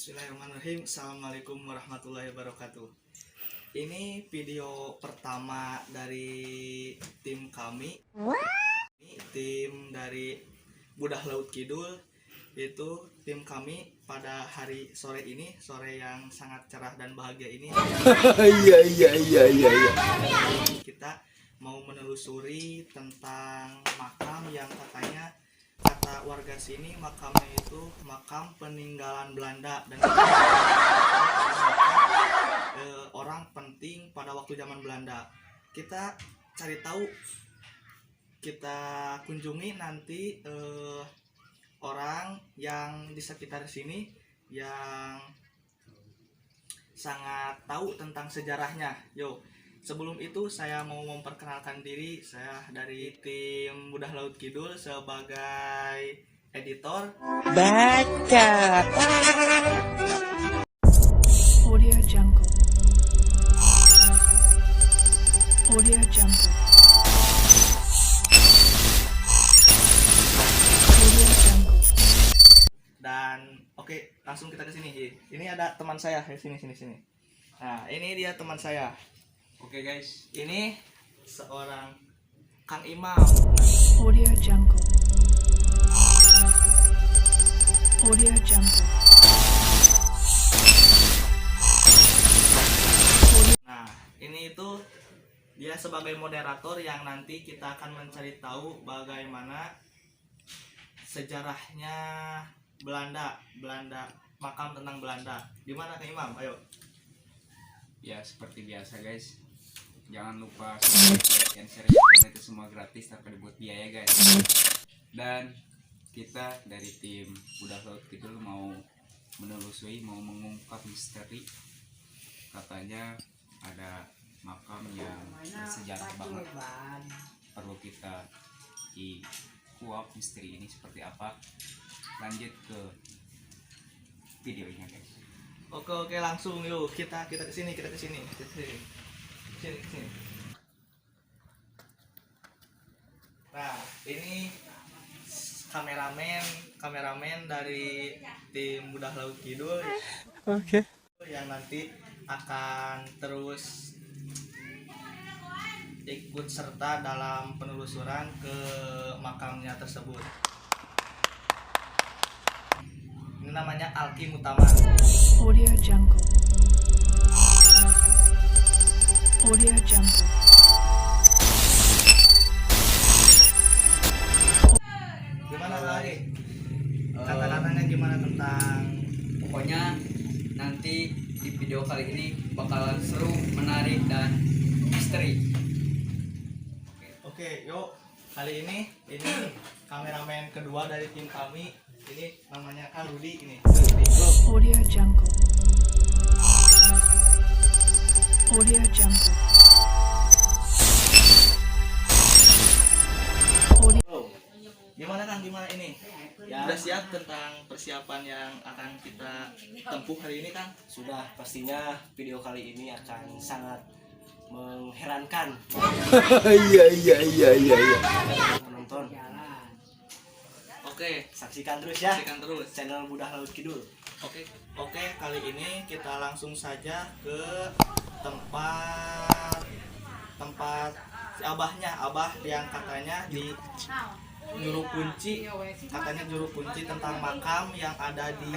Bismillahirrahmanirrahim. Assalamualaikum warahmatullahi wabarakatuh. Ini video pertama dari tim kami. Ini tim dari Budah Laut Kidul. Itu tim kami pada hari sore ini, sore yang sangat cerah dan bahagia ini. Iya. Kita mau menelusuri tentang makam yang katanya, kata warga sini, makamnya itu makam peninggalan Belanda dan orang penting pada waktu zaman Belanda. Kita cari tahu, kita kunjungi nanti orang yang di sekitar sini yang sangat tahu tentang sejarahnya. Yo, sebelum itu saya mau memperkenalkan diri. Saya dari tim Budah Laut Kidul sebagai editor. Baca. Audio Jungle. Audio Jungle. Audio Jungle. Dan oke, langsung kita ke sini. Ini ada teman saya, sini sini sini. Nah, ini dia teman saya. Oke guys, ini seorang Kang Imam. Audio Jungle. Audio Jungle. Nah, ini itu dia sebagai moderator yang nanti kita akan mencari tahu bagaimana sejarahnya Belanda, makam tentang Belanda. Gimana Kang Imam? Ayo. Ya seperti biasa guys, jangan lupa subscribe, like, and share, karena itu semua gratis tanpa dibuat biaya guys. Dan kita dari tim Budah Laut Kidul mau menelusuri, mau mengungkap misteri. Katanya ada makam yang bersejarah banget, perlu kita dikuak misteri ini seperti apa. Lanjut ke videonya guys. Oke, langsung yuk kita ke sini, kita ke sini, ke sini. Nah, ini kameramen dari tim Budah Laut Kidul. Oke. Yang nanti akan terus ikut serta dalam penelusuran ke makamnya tersebut. Ini namanya Alki Mutaman. Audio Jungle. Audio Jungle. Gimana lagi? Kata-katanya gimana tentang? Pokoknya nanti di video kali ini bakalan seru, menarik, dan misteri. Oke, yuk. Kali ini kameramen kedua dari tim kami. Ini namanya Kang Rudi ini. Rudi. Audio Jungle. Audio Jungle. Audio. Gimana Kang? Gimana ini? Ya. Sudah siap tentang persiapan yang akan kita tempuh hari ini, Kang? Sudah, pastinya video kali ini akan sangat mengherankan. Iya. Penonton. Oke, saksikan terus ya. Saksikan terus channel Budah Laut Kidul. Oke, kali ini kita langsung saja ke tempat si abahnya, abah yang katanya di juru kunci, katanya juru kunci tentang makam yang ada di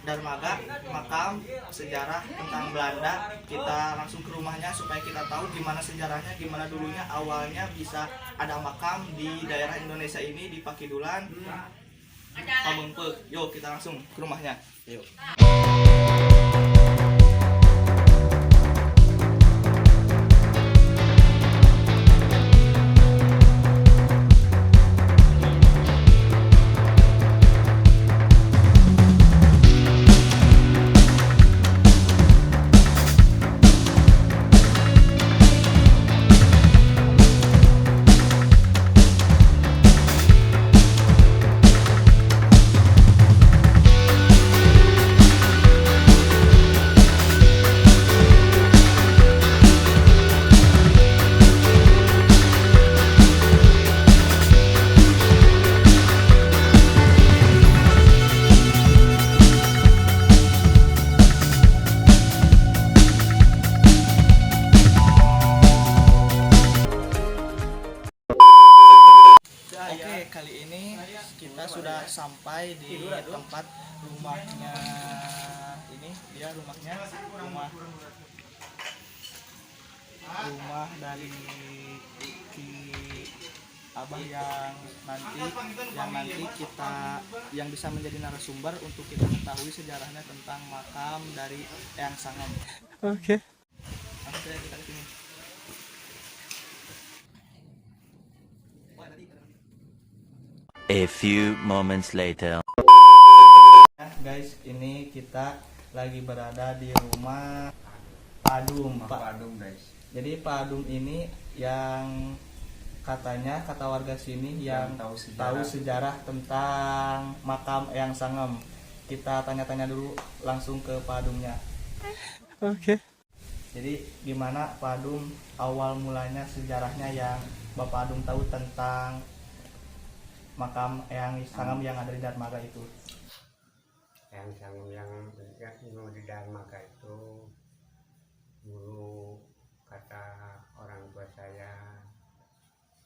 Darmaga, makam sejarah tentang Belanda. Kita langsung ke rumahnya supaya kita tahu gimana sejarahnya, gimana dulunya awalnya bisa ada makam di daerah Indonesia ini di Pakidulan, Pameungpeuk. Yuk kita langsung ke rumahnya. Yuk. sampai di tempat rumahnya. Ini dia rumahnya, rumah rumah dari Ki Abah yang nanti kita yang bisa menjadi narasumber untuk kita ketahui sejarahnya tentang makam dari Eyang Sangem. Oke. Langsung saja kita ke sini. A few moments later. Nah, guys, ini kita lagi berada di rumah Adum, Rumah Pak. Pak Adum, guys. Jadi Pak Adum ini yang katanya, kata warga sini, yang Yang tahu sejarah. Tahu sejarah tentang makam Eyang Sangem. Kita tanya-tanya dulu langsung ke Pak Adumnya. Oke. Jadi gimana, Pak Adum, awal mulanya sejarahnya yang Bapak Adum tahu tentang makam Eyang Sangem yang ada di Darmaga itu? Yang sanggup yang di Darmaga itu dulu kata orang tua saya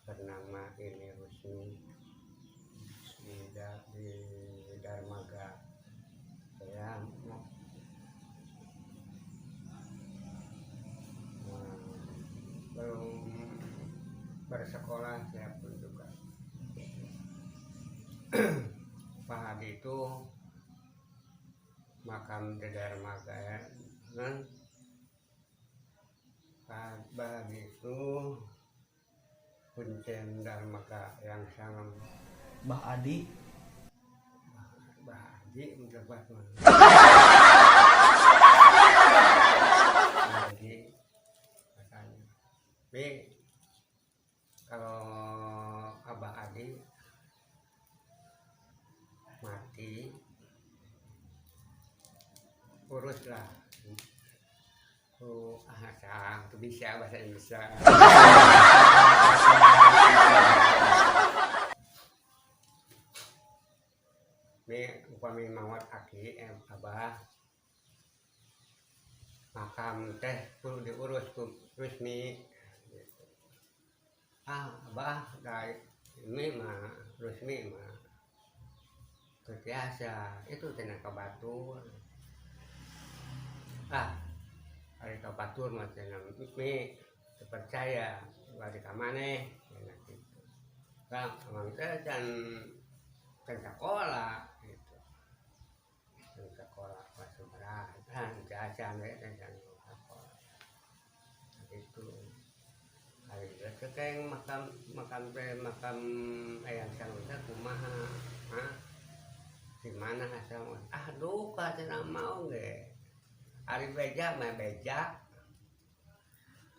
bernama ini Rusmi di Darmaga. Saya belum bersekolah, saya pun juga. Pak Hadi itu makam di Darmaga ya kan. Pak Hadi itu kuncen Darmaga yang sangat Bah Adi. Bah Haji udah bah Haji katanya. Tapi kalau Abah Adi mati, uruslah ku ah tuh bisa bahasa Indonesia. Ini upami mawat aki abah, makam teh kudu diurus ku resmi gitu. Ah, abah dari ini mah resmi mah biasa itu cenah ka batur. Ah, ari ka batur mah cenah mi teu percaya bari ka maneh cenah kitu. Kang amang teh can can sekolah gitu, can sekolah kelas seberapa kan acan we can sekolah gitu. Ari geus keng makam makam teh makam Eyang Sangem teh kumaha, hah, di mana asal? Ah, duka cenah mau ge ari beja mah beja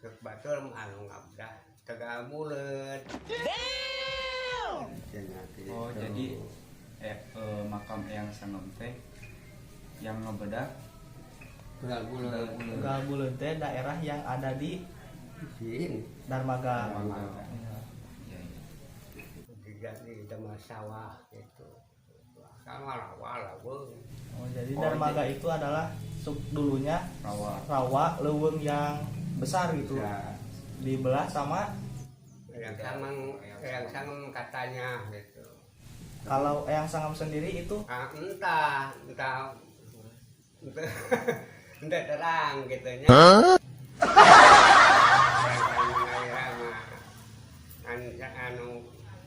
Cek batur mah anu ngabdah Tegal Buleud. Cenah gitu. Oh, jadi makam Eyang Sangem teh yang ngebedah Tegal Buleud. Tegal Buleud teh daerah yang ada di Sini. Darmaga. Darmaga. Iya. Iya. Di damel sawah gitu. Sama rawa lah. Oh, jadi Oh, Darmaga itu adalah dulunya Rawa. rawa leuweung yang besar gitu. Ya, Dibelah sama yang sangem, yang sangem katanya gitu. Kalau Eyang Sangem sendiri itu Ah, entah, entah, entah, entah terang gitu nya. Yang sangem ayeuna mah anu anu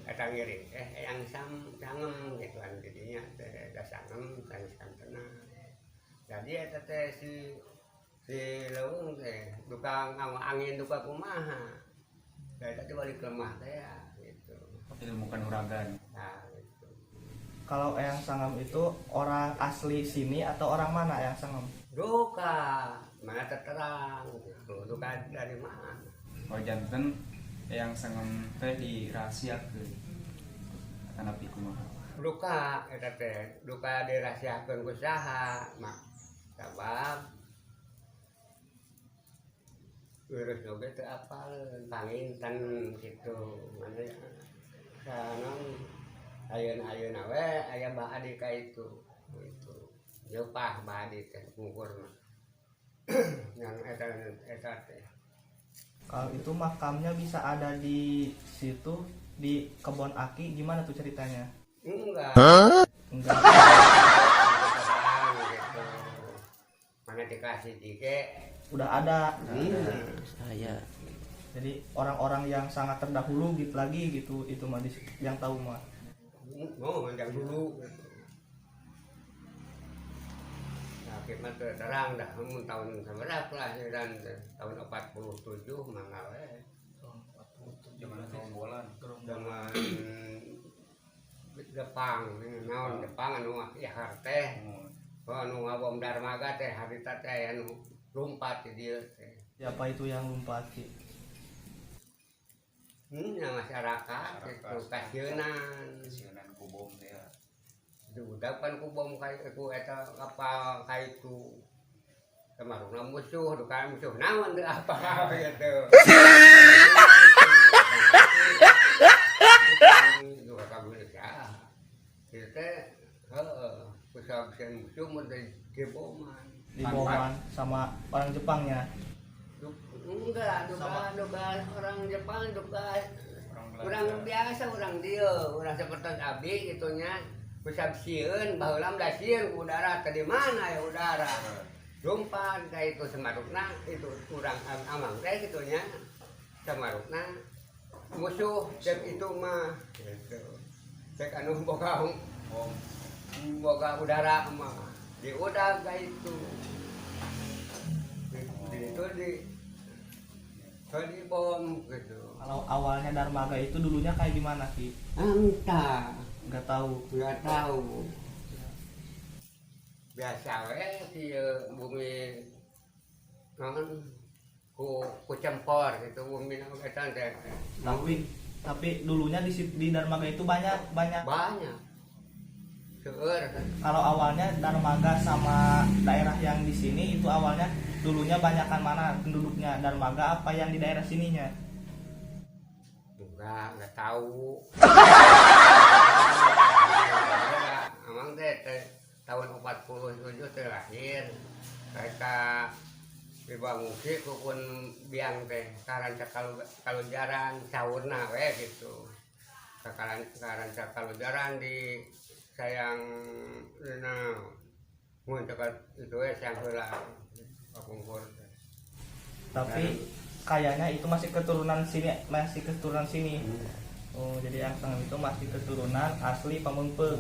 eta ngiring yang sangem gitu kan, jadinya teh da sangem sanes kantena. Jadi eta teh si si leuweung teh duka angin duka kumaha. Da eta teh balik lemah teh ya gitu. Ilmu kanuragan. Nah, gitu. Kalau Eyang Sangem itu orang asli sini atau orang mana, Eyang Sangem? Duka mana terang gitu, duka dari mana. Oh, janten Eyang Sangem teh dirahasiakeun. Atanapi kumaha? Duka eta teh duka dirahasiakeun ku saha mak, sabab virus oge teu apaleun panginten gitu. Mana sanon ayeuna-ayeuna we aya Bah Adi ka itu gitu, nyeupah Bah Adi teh mungkur mah yang eta eta teh. Kalau itu makamnya bisa ada di situ di kebon aki, gimana tuh ceritanya? Enggak. Enggak. Terang gitu. Mana dikasih dike. Udah ada. Saya. Jadi orang-orang yang sangat terdahulu gitu lagi gitu itu mah yang tahu mah. Oh, yang dulu gitu. Nah, kita terang dah mun tahun sabaraha kelahiran teh? Tahun 47 mangga we. Zaman gerombolan. Zaman Jepang, naon Jepang anu yahar teh. Oh, anu ngabom Darmaga teh harita teh anu lompat di dieu teh. Siapa itu yang lompat Ki? Ya masyarakat itu kasieunan. Kasieunan ku bom teh ya. Diudag pan ku bom ka ku eta kapal ka itu. Kamarungna musuh, duka musuh naon teu apa gitu. Duka kaguneun Itu teh heeh, kusab musuh mun diboman. Diboman sama orang Jepangnya. Enggak, duka, duka orang Jepang, duka orang biasa, orang dia, orang seperti abi gitunya. Kusab sieun, baheula mah da sieun ku udara, tadi mana ya udara. Lompat ka itu semarukna, itu urang amang teh gitunya. Semarukna musuh cek itu mah gitu. Cek anu boga boga udara mah. Di udag ka itu. Di itu di bom gitu. Kalau awalnya Darmaga itu dulunya kayak gimana Ki? Entah, Nggak tahu. nggak tahu. Biasa we si bumi naon ku cempor gitu bumi naon eta teh. Tapi dulunya di Darmaga itu banyak banyak. Banyak. Seueur. Kalau awalnya Darmaga sama daerah yang di sini itu awalnya dulunya banyakan mana penduduknya, Darmaga apa yang di daerah sininya? Enggak tahu. Amang teh tahun 47 teh lahir. Mereka dibangungsi kukun biang teh karanca kalunjaran saurna we gitu. Karanca kalunjaran di sayang dina mun cekak itu we sayang heula kapungkur. Tapi kayaknya itu masih keturunan sini, masih keturunan sini. Oh, jadi yang Sangam itu masih keturunan asli Pameungpeuk.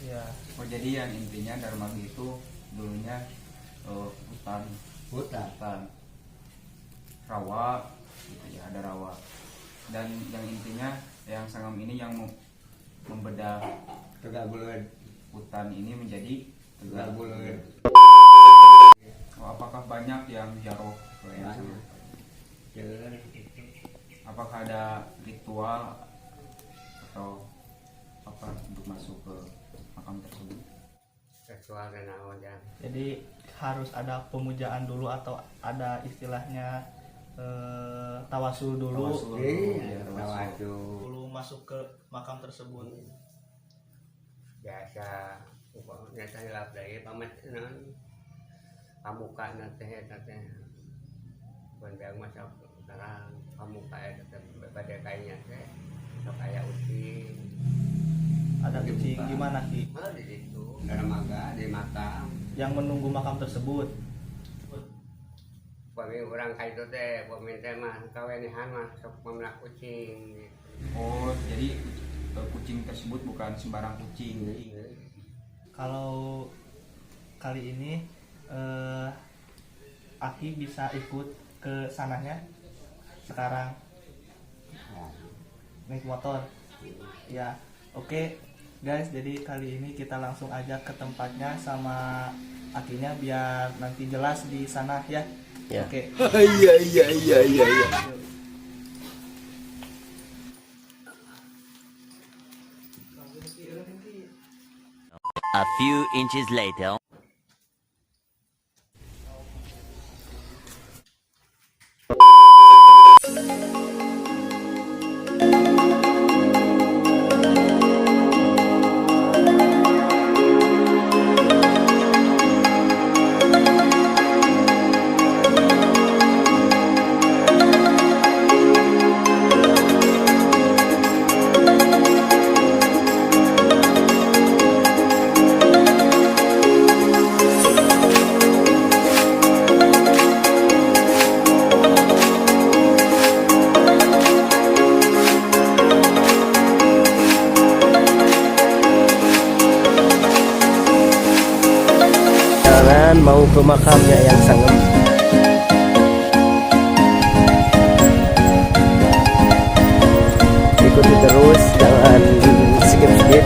Ya. Oh, jadi yang intinya Darmaga itu dulunya hutan, Hutan. Rawa gitu ya, ada rawa. Dan yang intinya yang Sangam ini yang membedah Tegal Buleud. hutan ini menjadi Tegal Buleud. Oh, apakah banyak yang ziarah ke Eyang Sangam? Seueur gitu. Apakah ada ritual atau apa untuk masuk ke makam tersebut? Ritual dan naon ya. Jadi harus ada pemujaan dulu atau ada istilahnya tawasul dulu. Tawasul. Iya, Ya, tawasul. tawasul. Dulu masuk ke makam tersebut. Biasa upamanya teh hilap deui pamet naon pamuka teh eta teh. Mun biang mah sok terang pamuka eta teh bade kainya teh sok aya ucing. Ada kucing gimana Ki? Oh, di situ Darmaga di makam. Yang menunggu makam tersebut. Upami urang ka itu teh upami teh mah kawenehan mah sok memelak kucing gitu. Oh, jadi kucing tersebut bukan sembarang kucing. Kalau kali ini Aki bisa ikut ke sananya sekarang naik motor. Ya, oke guys, jadi kali ini kita langsung aja ke tempatnya sama Akinya biar nanti jelas di sana ya. Ya. Oke. Iya. A few inches later. Perjalanan mau ke makamnya Eyang Sangem. Ikuti terus, jangan skip-skip,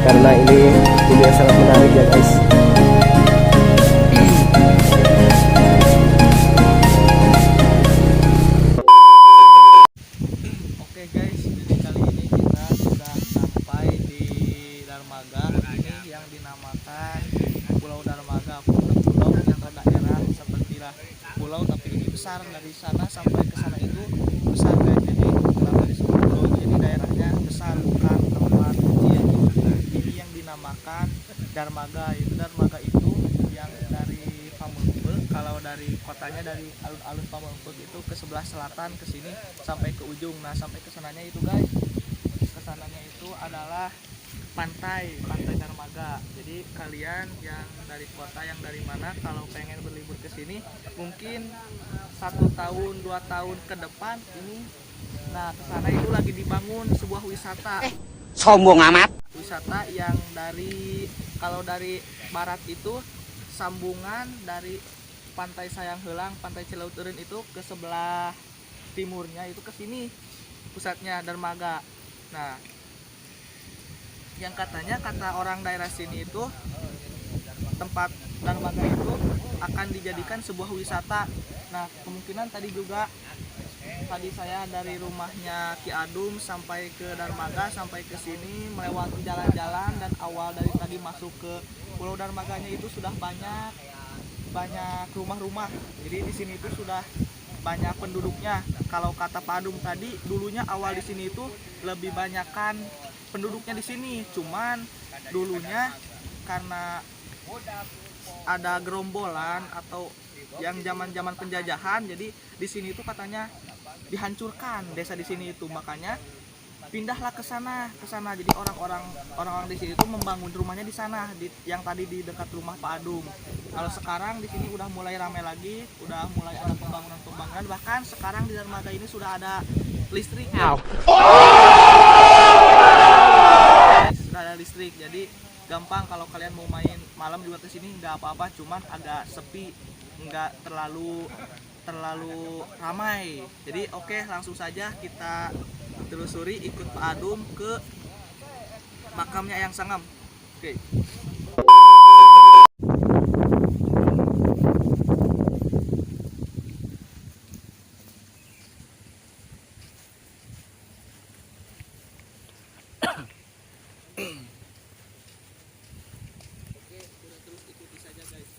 karena ini video sangat menarik ya, guys. Oke guys, jadi kali ini kita sudah sampai di Darmaga. Ini yang dinamakan Pulau Darmaga, pulau yang ke daerah seperti lah pulau, tapi ini besar dari sana sampai ke sana itu besar, guys. Jadi kenapa disebut pulau? Jadi daerahnya besar, bukan tempat kecil. Ini yang dinamakan Darmaga. Itu Darmaga itu yang dari Pameungpeuk, kalau dari kotanya dari alun-alun Pameungpeuk itu ke sebelah selatan ke sini sampai ke ujung. Nah, sampai ke sananya itu, guys, kesananya itu adalah pantai, Pantai Darmaga. Jadi kalian yang dari kota, yang dari mana, kalau pengen berlibur ke sini, mungkin 1 tahun 2 tahun ke depan ini, nah, ke sana itu lagi dibangun sebuah wisata. Sombong amat. Wisata yang dari, kalau dari barat itu sambungan dari Pantai Sayang Heulang, Pantai Cilaut Eureun itu ke sebelah timurnya itu ke sini pusatnya Darmaga. Nah, yang katanya kata orang daerah sini itu tempat Darmaga itu akan dijadikan sebuah wisata. Nah, kemungkinan tadi juga, tadi saya dari rumahnya Ki Adum sampai ke Darmaga, sampai ke sini melewati jalan-jalan, dan awal dari tadi masuk ke Pulau Darmaganya itu sudah banyak banyak rumah-rumah. Jadi di sini itu sudah banyak penduduknya. Kalau kata Pak Adum tadi, dulunya awal di sini itu lebih banyakan penduduknya di sini. Cuman dulunya karena ada gerombolan atau yang zaman-zaman penjajahan, jadi di sini itu katanya dihancurkan desa di sini itu, makanya pindahlah ke sana, ke sana. Jadi orang-orang orang-orang di sini itu membangun rumahnya di sana, di yang tadi di dekat rumah Pak Adum. Kalau sekarang di sini udah mulai ramai lagi, udah mulai ada pembangunan-pembangunan, bahkan sekarang di Darmaga ini sudah ada listrik. Sudah ada listrik, jadi gampang kalau kalian mau main malam juga ke sini nggak apa-apa, cuman agak sepi, nggak terlalu terlalu ramai. Jadi oke, langsung saja kita telusuri ikut Pak Adum ke makamnya Eyang Sangem. Oke. Oke, udah, terus ikuti saja, guys.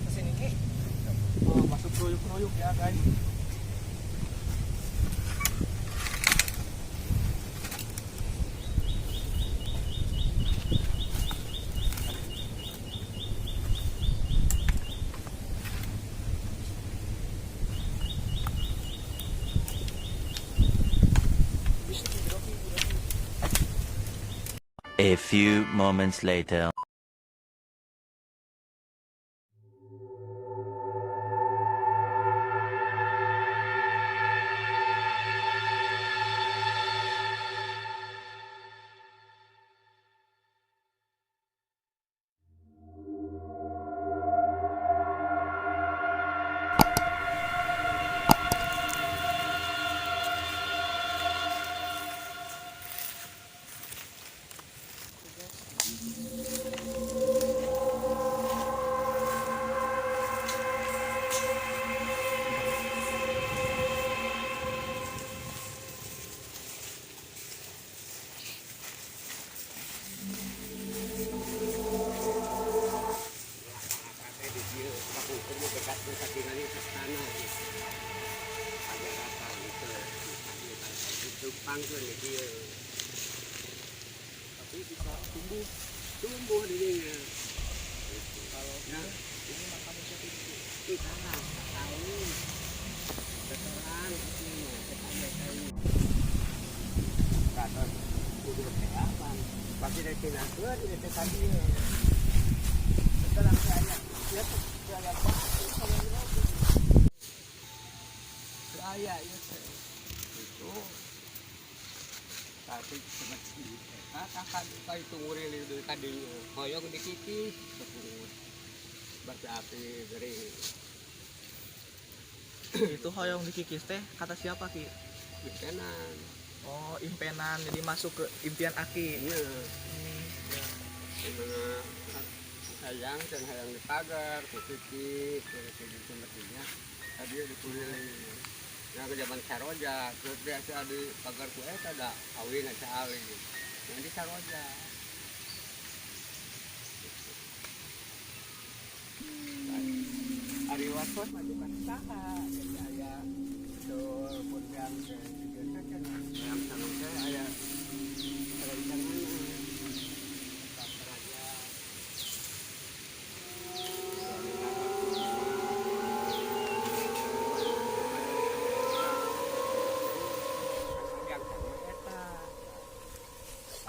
Kesini nih. Oh, masuk royuk-royuk ya, guys. A few moments later. Pangkeun di dieu. Tapi bisa tumbuh. Tumbuh di dieu. Kalau Ya. ini makamnya siapa itu? Ih, salah, tahu. Veteran itu mah, tahu. Katos kudu apa? Pasti dari pindahkeun ieu teh ka dieu. Setelah saya ya, saya batu sama ini. Teu Aya ieu teh. Itu tapi seperti eta kan itu nguriling deui ka dieu. Hoyong dikikis sebut. Batu api gering. Itu hoyong dikikis teh kata siapa, Ki? Impenan. Oh, impenan. Jadi masuk ke impian Aki. Iya. Dimana hayang dan hayang di pagar, ku kikis, dari segi mestinya tadi dikuliling. Yang ke zaman Saroja, terus biasa di pagar ku eta da awin aja awi. Yang di Saroja. Ari waswas maju ka saha, jadi aya betul pun yang teh yang sangat teh aya rencana raja. Yang sama eta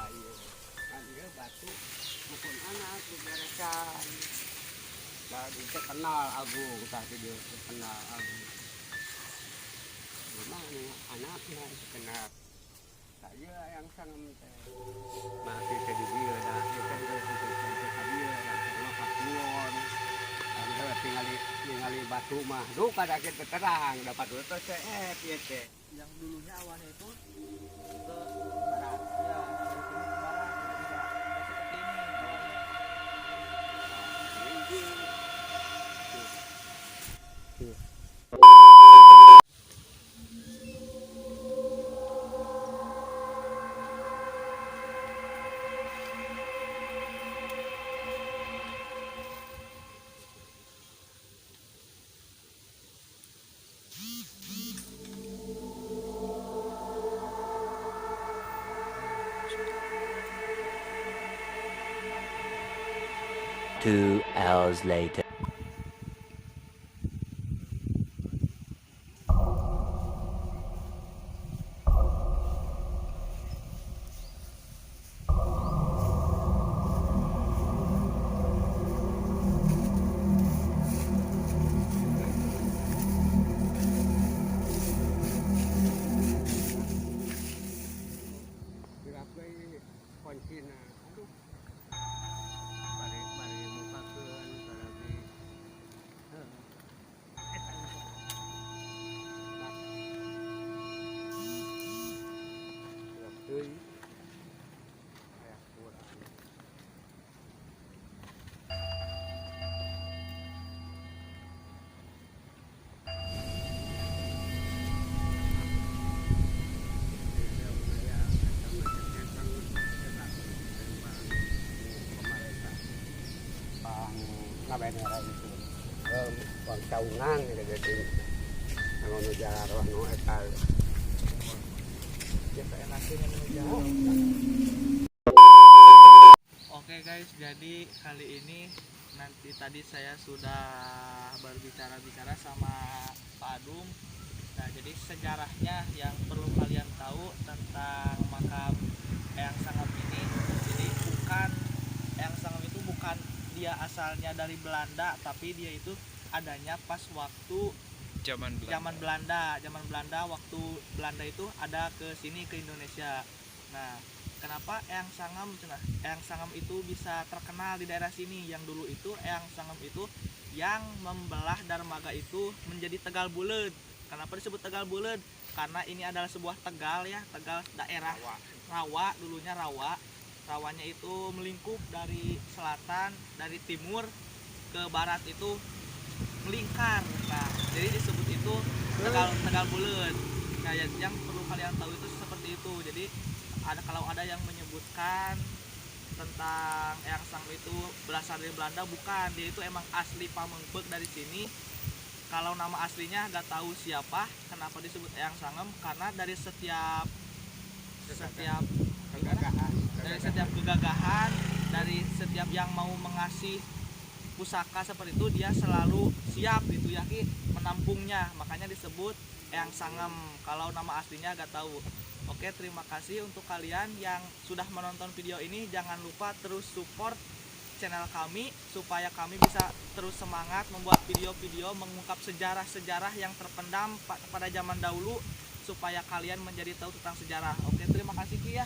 ayo kan ieu batu dukun anak diberesan. Nah, dia kenal Agung, tah dia kenal Agung. Gimana anaknya kenal. Saya yang sangat teh. Masih teh di dieu dah, ieu kan geus sampai ka dieu, yang sama ka kulon. Anu tingali ningali batu mah, duh kada kieu terang, dapat teh seep ieu teh. Yang dulunya awalnya itu ke barat ya, dari sini ke barat, jadi nggak seperti ini awalnya. 2 hours later. Dirapai kuncina. Aduh. Bari bari mukakeun lagi. Heuh. Eta geus. Gelap deui. Aya kurang. Bang saungan gitu jadi anu nu jalan nu eta. Biasa enaknya minum jalan. Oke guys, jadi kali ini nanti tadi saya sudah berbicara-bicara sama Pak Adum. Nah, jadi sejarahnya yang perlu kalian tahu tentang makam Eyang Sangem ini. Jadi bukan Eyang Sangem itu bukan dia asalnya dari Belanda, tapi dia itu adanya pas waktu Zaman Belanda. zaman Belanda, zaman Belanda waktu Belanda itu ada ke sini ke Indonesia. Nah, kenapa Eyang Sangem cenah? Eyang Sangem itu bisa terkenal di daerah sini. Yang dulu itu Eyang Sangem itu yang membelah dermaga itu menjadi Tegal Buleud. Kenapa disebut Tegal Buleud? Karena ini adalah sebuah tegal ya, tegal daerah rawa, dulunya rawa. Rawanya itu melingkup dari selatan, dari timur ke barat itu melingkar. Nah, jadi disebut itu Tegal Tegal Buleud. Nah, yang perlu kalian tahu itu seperti itu. Jadi ada kalau ada yang menyebutkan tentang Eyang Sangem itu berasal dari Belanda, bukan, dia itu emang asli Pameungpeuk dari sini. Kalau nama aslinya nggak tahu siapa, kenapa disebut Eyang Sangem karena dari setiap setiap Kegagahan. dari setiap kegagahan, dari setiap yang mau mengasih pusaka seperti itu, dia selalu siap gitu ya Ki menampungnya, makanya disebut Eyang Sangem. Kalau nama aslinya gak tahu. Oke, terima kasih untuk kalian yang sudah menonton video ini. Jangan lupa terus support channel kami supaya kami bisa terus semangat membuat video-video mengungkap sejarah-sejarah yang terpendam pada zaman dahulu, supaya kalian menjadi tahu tentang sejarah. Oke, terima kasih, Ki, ya.